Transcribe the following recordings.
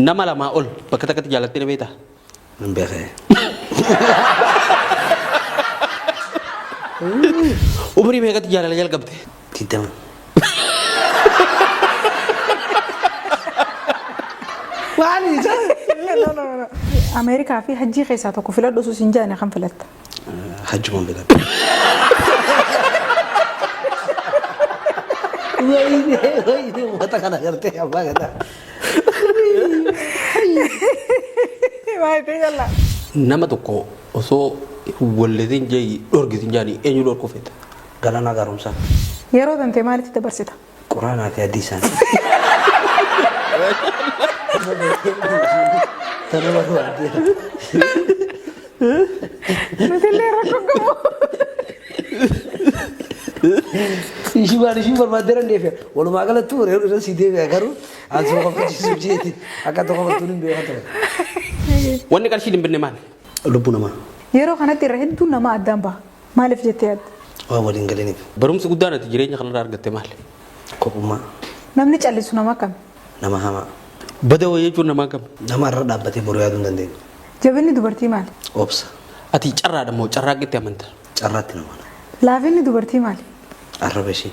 Nama lamaa ol bakka takkatti jaalattee na beektaa? Nan beekee. Umrii meeqatti jaalala jalqabde? 20. Maali isa? No, no, no. Ameerikaa fi hajjii keessaa tokko filadhu osoo siin jedhani kam filatta? Hajjuma filadha. Wayne wayne uummata kana gartee abbaa gadaa. Baay'ee jalla. Nama tokko osoo hin walletin jee dhorgitin jaani eenyu dhorkuu feeta? Galaanaa Gaaromsaa. Yeroo tantee maalitti dabarsita? Quraanaa fi hadiisaan. Tana barbaadde. Nutillee rakkoo qabu. Ishii waan ishii barbaadde irra deebi'a. Walumaa galatti reeru irra sii deebi'a garuu an soo kafachiisuuf jeeti akka tokko kafaltuun hin beekan ture. Wanni qarshiin hin binne maali? Lubbuu namaa. Yeroo kanatti irra hedduun namaa addaan baha. Maaliif jettee yaadda? Waan waliin galiniif. Barumsi guddaan ati jireenya kanarraa argatte maali? Kophummaa. Namni callisu nama akkami? Nama hamaa. Bada wayii jechuun nama akkami? Nama irra dhaabbatee boru yaaduu hin dandeenye. Jabinni dubartii maali? Obsa. Ati carraadha moo carraaqqitti amanta? Carraatti nama. Laafinni dubartii maali? Arraba ishee.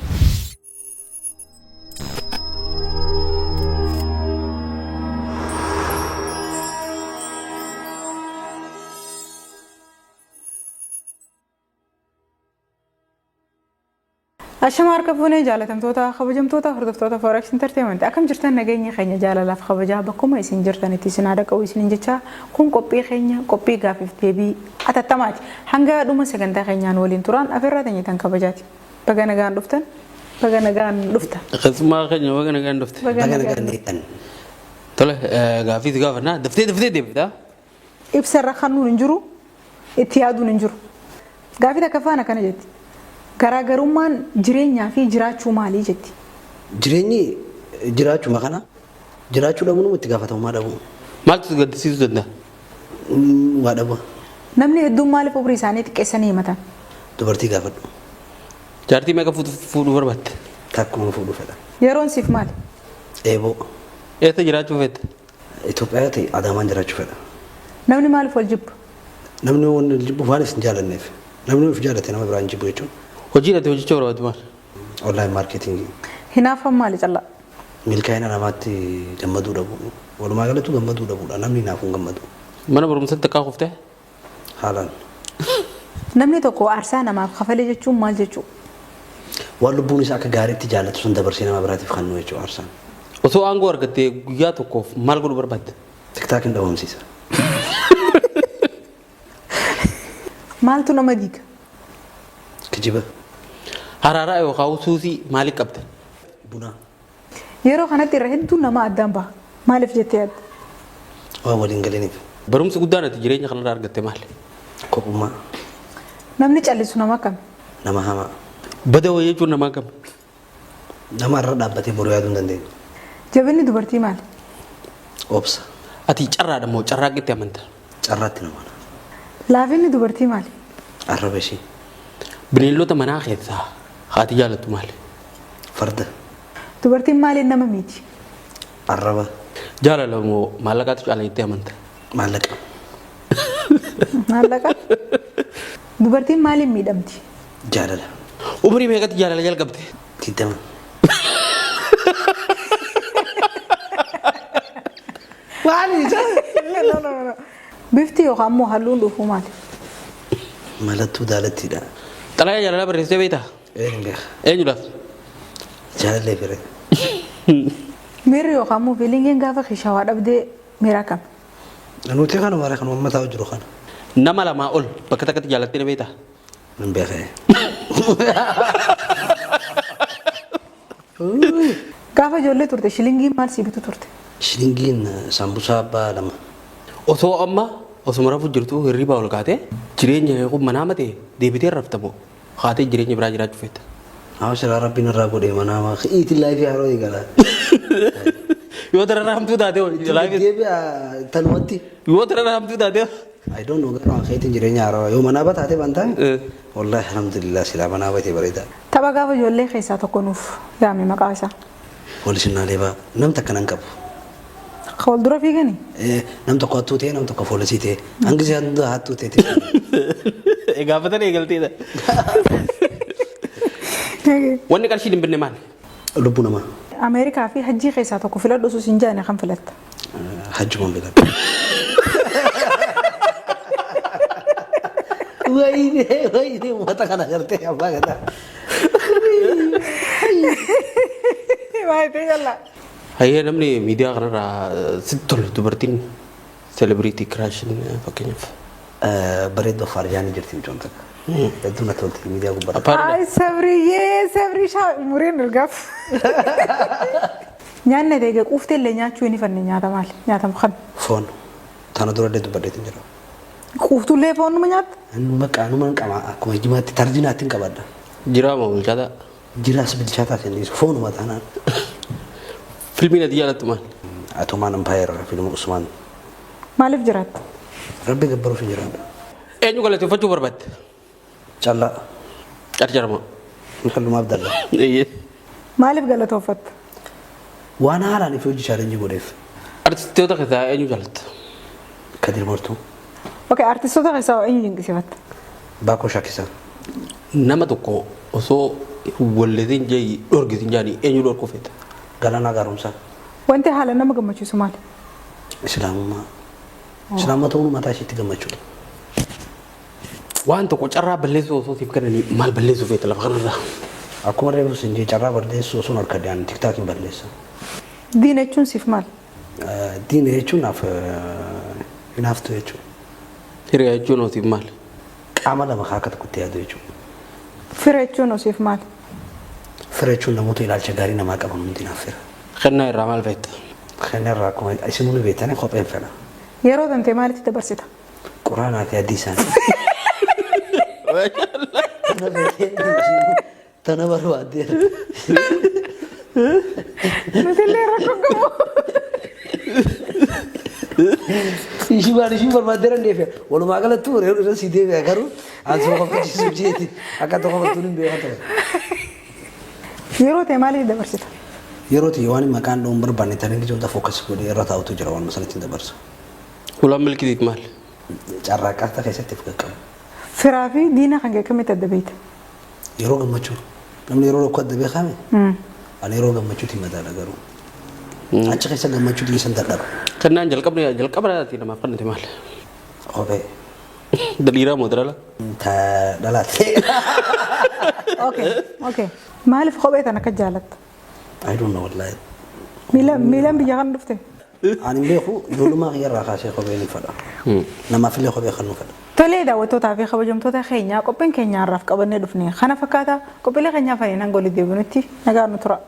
Ashama harka fuunee jaalatamtoota kabajamtoota hordoftoota Forex Entertainment akkam jirtan nageenya keenya jaalalaaf kabajaa bakkuma isin jirtanitti isin haadha qabu isinin jecha kun qophii keenya qophii gaafiif deebii atattamaati hanga dhuma sagantaa keenyaan waliin turaan afeerraa teenyatan kabajaati baga nagaan dhuftan baga nagaan dhufta. Keessummaa keenya baga nagaan dhufte. Baga Baga nagaan nagaan deettan. Tole gaaffii si gaafannaa daftee daftee deebifta. Ibsa irra kannuun hin jiru itti yaaduun hin jiru. Gaaffii takkaffaan akkana jetti. Garaagarummaan jireenyaa fi jiraachuu maalii jetti? Jireenyi jiraachuma kana jiraachuu dhabuun itti gaafatamummaa dhabuu. Maaltu si gaddisiisuu danda'a? Waa dhabuu. Namni hedduun maaliif umrii isaanii xiqqeessanii himatan? Dubartii gaafadhu. Jaartii meeqa fuudhuu barbaadda? Takkuma fuudhuu fedha. Yeroon siif maali? Eeboo. Eessa jiraachuu feeta? Itoophiyaa ta'e Adaamaan jiraachuu fedha. Namni maaliif wal jibba? Namni waan wal jibbu waan isin jaalanneef. Namni of jaalate nama biraan jibbu jechuun. Hojiin ati hojjechuu barbaaddu maali? Online marketing. Hinaaffaan maali callaa? Milkaa'ina namaatti gammaduu dhabuu. Walumaa galatti gammaduu dhabuudha. Namni hinaafu hin gammadu. Mana barumsatti takkaa kuftee? Haalaan. Namni tokko aarsaa namaaf kafale jechuun maal jechuu? Waan lubbuun isaa akka gaariitti jaallatu sun dabarsee nama biraatiif kennuu jechuudha aarsaan. Osoo aangoo argattee guyyaa tokkoof maal godhuu barbaadda? TikTokiin dhabamsiisa. Maaltu nama diiga? Kijiba. Haraaraa yookaan suusii maalii qabda? Buna. Yeroo kanatti irra hedduun namaa addaan baha. Maaliif jettee yaadda? Waan waliin galiniif. Barumsi guddaan ati jireenya kanarraa argatte maali? Kophummaa. Namni callisu nama akkami? Nama hamaa. Bada wayii jechuun nama akkami? Nama irra dhaabbatee boru yaaduu hin dandeenye. Jabinni dubartii maali? Obsa. Ati carraadha moo carraaqqitti amanta? Carraatti nama. Laafinni dubartii maali? Arraba ishee. Bineeldota manaa keessaa haati jaalattu maali? Farda. Dubartiin maaliin nama miiti? Arraba. Jaalala moo maallaqaatu caala jettee amanta? Maallaqa. Maallaqa. Dubartiin maaliin miidhamti? Jaalala. Umrii meeqatti jaalala jalqabde? 20. Maali isa? No, no, no. Bifti yookaan immoo halluun dhufuu maali? Mallattoo daalattiidha. Xalayaa jaalalaa barreessitee beektaa? Eenyu beeka? Eenyudhaaf? Jaalallee firee. Miirri yookaan immoo feelingiin gaafa keeshaa dhabdee miira akkam? Nuti kanuma bara kan uummataa jiru kana. Nama lamaa ol bakka takkatti jaalattee na beektaa? Nan beekee. Gaafa ijoollee turte shilingiin maal sii bitu turte? Shilingiin saambusaa abbaa lama. Osoo amma osuma rafuu jirtu hirribaa ol kaatee jireenya kun manaa matee deebitee raftamoo kaatee jireenya biraa jiraachuu feeta? Haa silaa rabbiin irraa godhee manaa iitiin life haaroo eegala. Yoo darara hamtuu taate life Deebi'a tanumatti. Yoo darara hamtuu taate I don't know garuu keetiin jireenya haarawaa yoo manaa bataate bantaan wallahi alhamdulillah silaa manaa batee bareeda. Tapha gaafa ijoollee keessaa tokko nuuf yaami maqaa isaa. Poolisiin leebaa nam takka nan qabu. Ka wal dura fiigani? Nam tokko hattuu ta'e, nam tokko poolisii ta'e. Hangi isaan hunda hattuu ta'e. Gaafatan eegalteedha. Wanni qarshiin hin binne maali? Lubbuu namaa. Ameerikaa fi hajjii keessaa tokko filadhu osoo siin jaane kan filatta? Hajjumaan filadha. Wayinee wayinee uummata kana gartee abbaa gadaa. Baay'ee jalla. Hayyee, namni miidiyaa kanarraa sitti tolu, dubartiin celebrity crushin fakkeenyaaf. Bareedduu Affaar jaanii jirti mucoon takka. Hedduu natti tolti miidiyaa gubbaarra. Affaar. Ay, sabriyyee sabrii shaa umuriin ergaaf. Nyaanni ati egaa quuftee illee nyaachuu hin ifanne nyaata maali? Nyaata kam? Foon. Tana dura illee dubbadheetin jira. Quuftullee foon numa nyaatta? Maqaa numa qaba, akkuma jimaatti tarjinaatti hin qabadha. Jiraa moo bilchaataa? Jiraas bilchaataa kennisu foonuma taanaan. Filmiin ati jaalattu maali? Ottoman Empire, filma Usmaan. Maaliif jiraatta? Rabbi gabbaruuf hin jiraadha. Eenyu galateeffachuu barbaadde? Callaa. Carcarma. Kallumaa Abdallaa. Maaliif galatooffatta? Waan haalaan ifi hojii challenge godheef. Artistoota keessaa eenyu jaalatta? Kadir Mortuu. Okay, artistoota keessaa eenyu dinqisiifatta? Baakoo Shaakisaa. Nama tokko osoo walleetiin jee dhorgisin jaanii eenyu dhorkuu feeta? Galaanaa Gaaromsaa. Wanti haala nama gammachiisu maali? Islaamummaa. Islaamummaa ta'uun mataa isheetti gammachuudha. Waan tokko carraa balleessuu osoo siif kennanii maal balleessuu feeta lafa kanarraa? Akkuma reefu sin jee, carraa balleessuu osoo harka dhiyaan TikTokiin balleessa. Diina jechuun siif maali? Diina jechuun naaf hinaaftuu jechuudha. Hiriyaa jechuun hoo siif maali? Qaama lama akka tokkotti yaadu jechuudha. Fira jechuun hoo siif maali? Fira jechuun namoota ilaalcha gaarii namaa qaban hundi naaf fira. Kennaa irraa maal feeta? Kana irraa akkuma isin hundi beektanii kopheen fedha. Yeroo tantee maalitti dabarsita? Quraanaa fi hadiisaan. Tana beekee tana barbaaddee. Nuti illee rakkoo qabu. Ishii waan ishii barbaaddee dandeefe walumaa galattuu irra sii deebi'a, garuu an suma kofalchiisuuf jeeti akka tokko kofaltuun hin beekan ture. Yeroo ta'e maalitti dabarsita? Yeroo ta'e waan maqaan dha'uun barbaanne tanii ijoollee focus godhee irra taa'utu jira, waan sanatti hin dabarsu. Ulaan milkitiif maali? Carraaqqaata keessatti of qaqqabu. Firaa fi diina kan kee akkamitti adda beekta? Yeroo gammachuu, namni yeroo rakkoo adda beekame, ani yeroo gammachuutiin madaala, garuu achi keessa gammachuu dhiisan dadhaba. Kennaan jalqabni jalqaba namaaf kennite maali? Kophee. Dhiiraa moo dhalaa? Ta dhalaate. Okay. Maaliif kophee tana akka jaalatta? I don't know, wallahi. Miilaan biyya kana dhufte? Ani hin beeku, ijoollummaa kiyyarraa kaasee kophee ni fedha. Namaaf illee kophee kan nu fedha. Tolee, daawwattootaa fi kabajamtoota keenya, qophiin keenya har'aaf qabannee dhufne kana fakkaata. Qophiilee keenyaaf hanga walitti deebinutti nagaan nu tura.